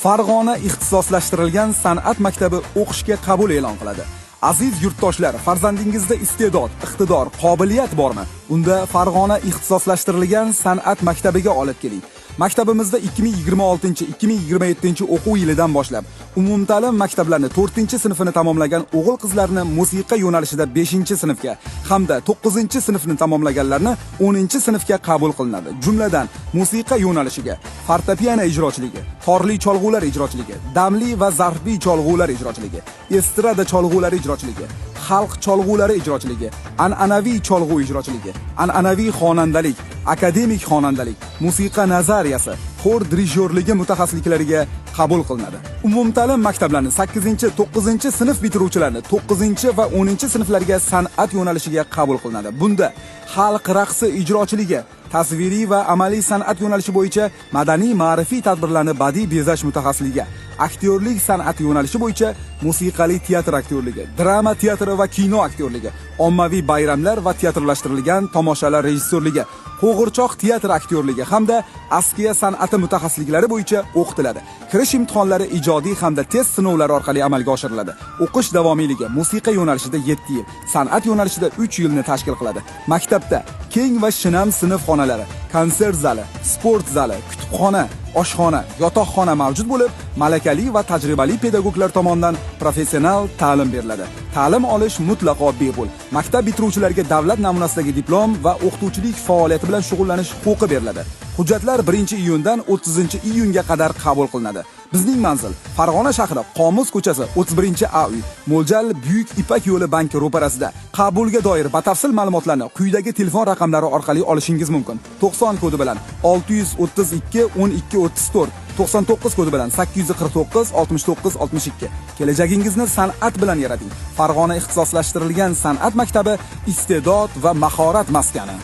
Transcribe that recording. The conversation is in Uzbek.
Farg'ona ixtisoslashtirilgan san'at maktabi o'qishga qabul e'lon qiladi. Aziz yurtdoshlar, farzandingizda iste'dod, iqtidor, qobiliyat bormi? Unda Farg'ona ixtisoslashtirilgan san'at maktabiga olib keling. Maktabimizda 2026-2027 o'quv yilidan boshlab umumta'lim maktablarini 4-sinfini tamomlagan o'g'il-qizlarni musiqa yo'nalishida 5-sinfga hamda 9-sinfni tamomlaganlarni 10-sinfga qabul qilinadi. Jumladan, musiqa yo'nalishiga fortepiano ijrochiligi, torli cholg'ular ijrochiligi, damli va zarbiy cholg'ular ijrochiligi, estrada cholg'ulari ijrochiligi, xalq cholg'ulari ijrochiligi, an'anaviy cholg'u ijrochiligi, an'anaviy xonandalik, akademik xonandalik, musiqa nazariyasi, xor dirijyorligi mutaxassisliklariga qabul qilinadi. Umumta'lim maktablarini 8-9 sinf bitiruvchilarini 9 va 10 sinflarga san'at yo'nalishiga qabul qilinadi. Bunda xalq raqsi ijrochiligi, tasviriy va amaliy san'at yo'nalishi bo'yicha madaniy ma'rifiy tadbirlarni badiiy bezash mutaxassisligi, aktyorlik san'ati yo'nalishi bo'yicha musiqali teatr aktyorligi, drama teatri va kino aktyorligi, ommaviy bayramlar va teatrlashtirilgan tomoshalar rejissyorligi, qo'g'irchoq teatr aktyorligi hamda askiya san'ati mutaxassisliklari bo'yicha o'qitiladi. Kirish imtihonlari ijodiy hamda test sinovlari orqali amalga oshiriladi. O'qish davomiyligi musiqa yo'nalishida 7 yil, san'at yo'nalishida 3 yilni tashkil qiladi. Maktabda keng va shinam sinf xonalari, konsert zali, sport zali, kutubxona, oshxona, yotoqxona mavjud bo'lib, malakali va tajribali pedagoglar tomonidan professional ta'lim beriladi. Ta'lim olish mutlaqo bepul. Maktab bitiruvchilariga davlat namunasidagi diplom va o'qituvchilik faoliyati bilan shug'ullanish huquqi beriladi. Hujjatlar 1-iyundan 30-iyunga qadar qabul qilinadi. Bizning manzil: Farg'ona shahri, Qomus ko'chasi, 31-A uy. Mo'ljal: Buyuk Ipak yo'li banki ro'parasida. Qabulga doir batafsil ma'lumotlarni quyidagi telefon raqamlari orqali olishingiz mumkin: 90 kodi bilan 632 12 34, 99 kodi bilan 849 69 62. Kelajagingizni san'at bilan yarating. Farg'ona ixtisoslashtirilgan san'at maktabi, iste'dod va mahorat maskani.